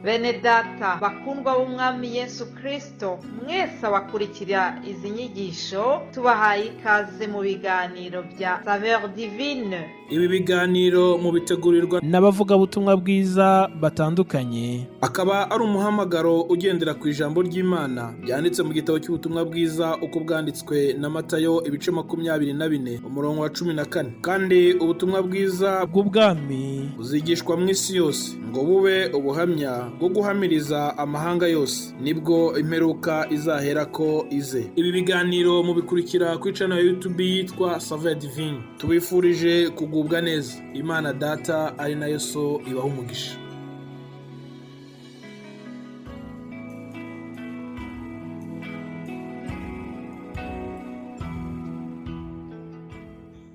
Bene data bakundwa b'Umwami Yesu Kristo, mwese abakurikira izi nyigisho, tubahaye ikaze mu biganiro bya Saveur Divine. Ibi biganiro mubitegurirwa n'abavugabutumwa bwiza batandukanye, akaba ari umuhamagaro ugendera ku ijambo ry'Imana ryanditse mu gitabo cy'ubutumwa bwiza uko bwanditswe na Matayo, ibice 24, umurongo wa 14. Kandi ubutumwa bwiza bw'ubwami buzigishwa mu isi yose ngo bube ubuhamya bwo guhamiriza amahanga yose, nibwo imperuka izaherako ize. Ibi biganiro mubikurikira kuri channel ya YouTube yitwa Saveur Divine. Tubifurije kugubwa neza. Imana Data ari nayo So ibaha umugisha.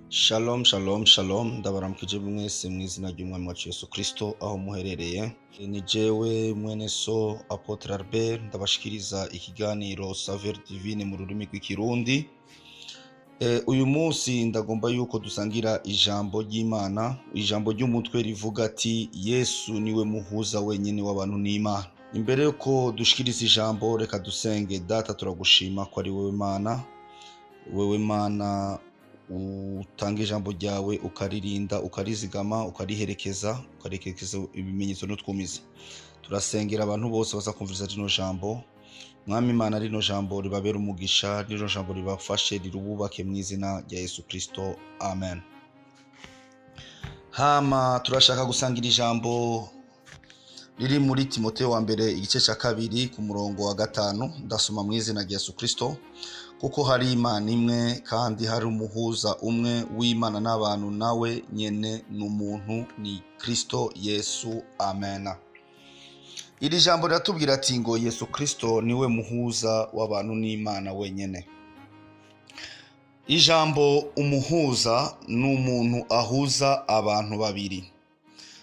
Shalom, shalom, shalom! Ndabaramukije mwese mu izina ry'Umwami wacu Yesu Kristo aho muherereye. Ni jewe mwene so Apotre Albert, ndabashikiriza ikiganiro Saveur Divine mu rurimi rw'Ikirundi. Uyu munsi ndagomba yuko dusangira ijambo ry'Imana, ijambo ry'umutwe rivuga ati: "Yesu niwe muhuza wenyine w'abantu n'Imana." Imbere yuko dushikiriza ijambo, reka dusenge. Data, turagushima ko ari wowe Mana, wewe Mana utanga ijambo ryawe, ukaririnda, ukarizigama, ukariherekeza, ukariherekeza ibimenyetso n'utwumiza. Turasengera abantu bose baza kumviriza rino jambo. Mwami Imana, rino jambo ribabera umugisha, rino jambo ribafashe, rirububake mu izina rya Yesu Kristo, amen. Hama turashaka gusangira ijambo riri muri Timoteyo wa mbere, igice cya 2, ku murongo wa 5. Ndasoma mu izina rya Yesu Kristo: "Kuko hari Imana imwe, kandi hari umuhuza umwe w'Imana n'abantu, nawe nyene ni umuntu, ni Kristo Yesu." Amen. Iri jambo riratubwira ati ngo Yesu Kristo niwe muhuza w'abantu n'Imana wenyene. Ijambo umuhuza ni umuntu ahuza abantu babiri.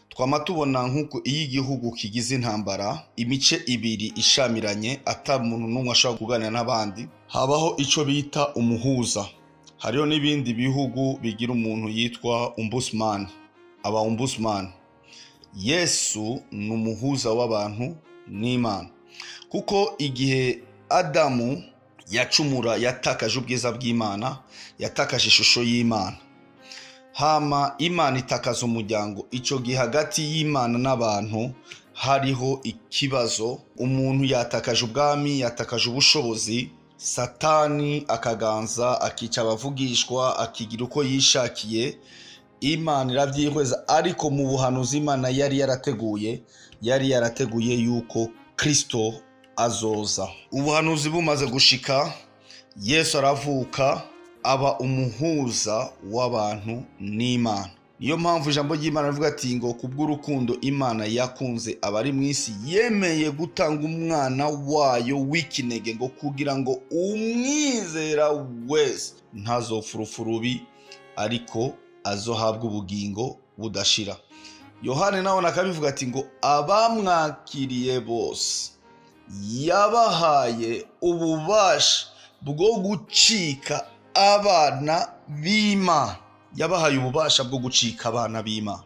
Twama tubona nk'uko iyo igihugu kigize intambara, imice ibiri ishamiranye, ata muntu n'umwe ashobora kuganira n'abandi, habaho ico bita umuhuza. Hariho n'ibindi bihugu bigira umuntu yitwa ombudsman, aba ombudsman. Yesu ni umuhuza w'abantu n'Imana, kuko igihe Adamu yacumura, yatakaje ubwiza bw'Imana, yatakaje ishusho y'Imana, hama Imana itakaza umuryango. Icyo gihe hagati y'Imana n'abantu hariho ikibazo. Umuntu yatakaje ubwami, yatakaje ubushobozi, Satani akaganza, akica abavugishwa, akigira uko yishakiye. Imana irabyihweza, ariko mu buhanuzi Imana yari yarateguye, yari yarateguye yuko Kristo azoza. Ubuhanuzi bumaze gushika, Yesu aravuka, aba umuhuza w'abantu n'Imana. Niyo mpamvu ijambo ry'Imana rivuga ati ngo kubw'urukundo Imana yakunze abari mu isi, yemeye gutanga umwana wayo w'ikinege, ngo kugira ngo umwizera wese ntazopfa urupfu rubi, ariko azohabwa ubugingo budashira. Yohani nawe akabivuga ati ngo abamwakiriye bose yabahaye ububasha bwo gucika abana b'Imana. Yabahaye ububasha bwo gucika abana b'Imana.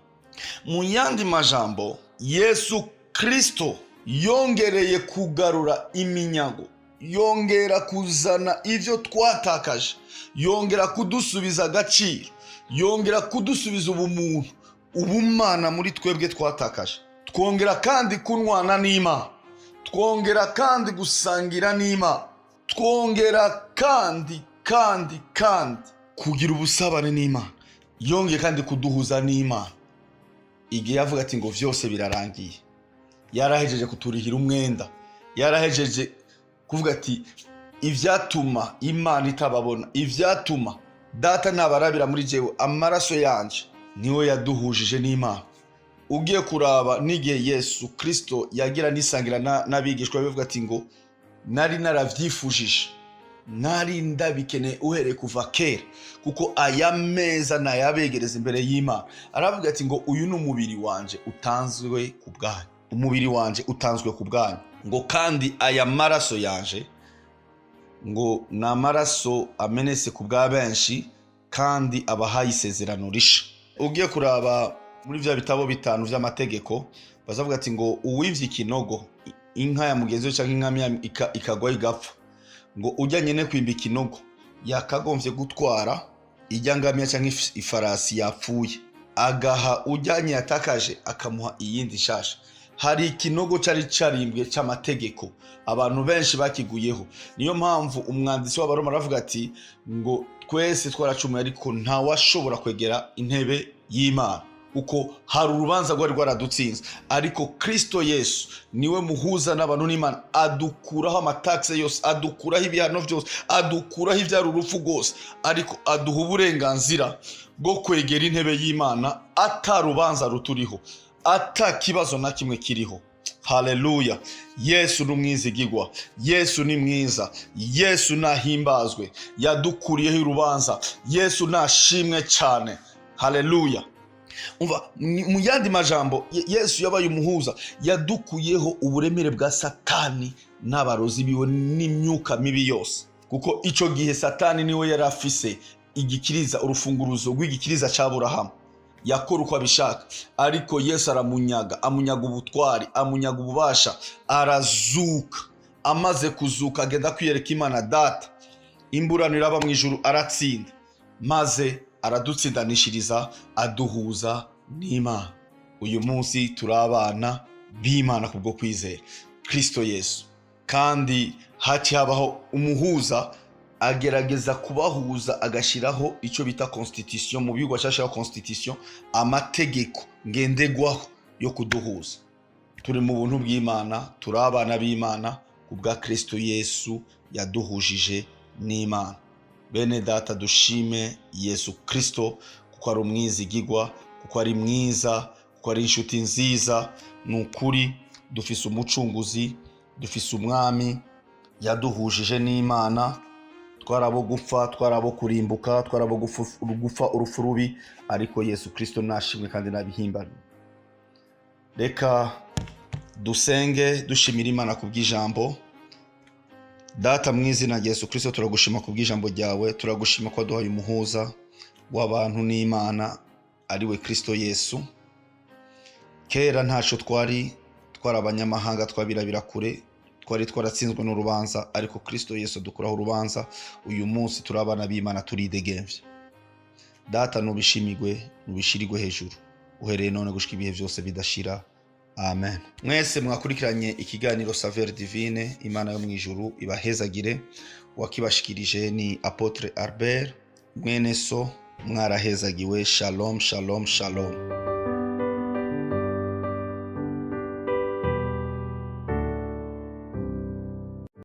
Mu yandi majambo, Yesu Kristo yongereye kugarura iminyago, yongera kuzana ibyo twatakaje, yongera kudusubiza agaciro, yongera kudusubiza ubumuntu, ubumana muri twebwe twatakaje. Twongera kandi kunwana n'Imana, twongera kandi gusangira n'Imana, twongera kandi kugira ubusabane n'Imana. Yongeye kandi kuduhuza n'Imana. Igihe yavuga ati ngo vyose birarangiye, yarahejeje kuturihira umwenda, yarahejeje kuvuga ati ivyatuma Imana itababona, ivyatuma Data ntabarabira muri jewe, amaraso yanje niwe yaduhujije n'Imana. Ugiye kuraba n'igihe Yesu Kristo yagira nisangira n'abigishwa, bivuga ati ngo nari naravyifujije, nari ndabikeneye uhereye kuva kera, kuko aya meza nayabegereza imbere y'Imana. Aravuga ati ngo uyu ni umubiri wanje utanzwe ku bwanyu, umubiri wanje utanzwe ku bwanyu, ngo kandi aya maraso yanje ngo ni amaraso amenetse ku bwa benshi, kandi abahaye isezerano risha. Ugiye kuraba muri bya bitabo bitanu by'amategeko. Bazavuga ati ngo uwivye ikinogo, inka ya mugenzi we canke inka ikagwa igapfa, ngo ujya nyene kwimba ikinogo yakagombye gutwara ijya ngamiya canke ifarasi yapfuye, agaha ujyanye yatakaje, akamuha iyindi nshasha. Hari ikinogo cari carimbwe c'amategeko, abantu benshi bakiguyeho. Niyo mpamvu umwanditsi w'Abaroma aravuga ati ngo twese twaracumuye, ariko ntawashobora kwegera intebe y'Imana, kuko hari urubanza rwari rwaradutsinze. Ariko Kristo Yesu niwe muhuza n'abantu n'Imana, adukuraho amatakse yose, adukuraho ibihano byose, adukuraho ibyari urupfu rwose, ariko aduha uburenganzira bwo kwegera intebe y'Imana ata rubanza ruturiho, ata kibazo na kimwe kiriho. Haleluya! Yesu ni umwizigigwa, Yesu ni mwiza, Yesu nahimbazwe, yadukuriyeho urubanza. Yesu nashimwe cyane. Haleluya! Umva, mu yandi majambo, Yesu yabaye umuhuza, yadukuyeho uburemere bwa Satani n'abarozi biwe n'imyuka mibi yose, kuko icyo gihe Satani niwe yari afise igikiriza, urufunguruzo rw'igikiriza cy'Aburahamu, yakora uko abishaka. Ariko Yesu aramunyaga, amunyaga ubutwari, amunyaga ububasha, arazuka. Amaze kuzuka agenda kwiyereka Imana Data, imburano iraba mu ijuru, aratsinda, maze aradutsindanishiriza, aduhuza n'Imana. Uyu munsi turi abana b'Imana kubwo kwizera Kristo Yesu. Kandi haci habaho umuhuza, agerageza kubahuza, agashyiraho icyo bita constitution. Mu bihugu bashashaho constitution, amategeko ngendegwaho yo kuduhuza. Turi mu buntu bw'Imana, turi abana b'Imana kubwa Kristo Yesu yaduhujije n'Imana. Bene data, dushime Yesu Kristo kuko ari umwizigigwa, kuko ari mwiza, kuko ari inshuti nziza. Ni ukuri dufise umucunguzi, dufise umwami yaduhujije n'Imana. Twari abo gupfa, twari abo kurimbuka, twari abo gupfa urupfu rubi, ariko Yesu Kristo nashimwe kandi nabihimbane. Reka dusenge dushimira Imana kubw'ijambo. Data, mu izina rya Yesu Kristo, turagushima kubw'ijambo ryawe. Turagushima ko waduhaye umuhuza w'abantu n'Imana, ari we Kristo Yesu. Kera ntaco twari, twari abanyamahanga, twabirabira kure, twari twaratsinzwe n'urubanza, ariko Kristo Yesu dukuraho urubanza. Uyu munsi turi abana b'Imana, turidegembya. Data, nubishimirwe, nubishirirwe hejuru, uhereye none gushika ibihe byose bidashira. Amen. Mwese mwakurikiranye ikiganiro Saveur Divine, Imana yo mu ijuru ibahezagire. Wakibashikirije ni Apotre Albert mwene so. Mwarahezagiwe. Shalom, shalom, shalom.